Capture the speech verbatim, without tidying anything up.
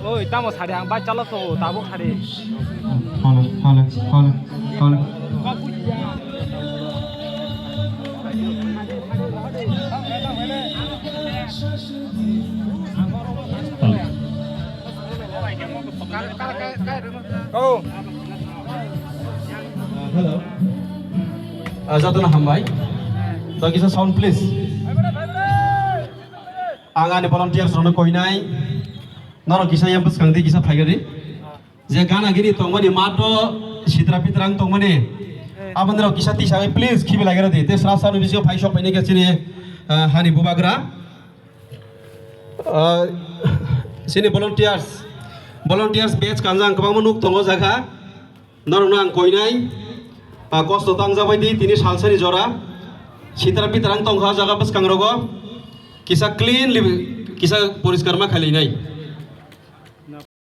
Oi, tamo sari ang bai chalo to, tabuk sari. Hole, hole, hole, hole. Oh. Hello. Ah, jotono hambai. To kisa sound please. Ang ani volunteers rokno koinai. Norok kisa yang bwskang di kisa phaigari. Je gana gini tongmani matro sitra pitra ang tongmani. Aboni rok kisa tisa please khibi lagera di. Te sra sra ni bisingo phai sok paini khe chini, ah, hani bubagra. Ah, chini volunteers, volunteers batch kanjang kwbangma nuk tongo jaga. Norokno ang koinai, ah, kosto tangjak bai di, tini salsani jora. Sitra pitra ang tongkha jaga bwskang rogo. Kisa cleanly, kisa poriskar ma khailainai.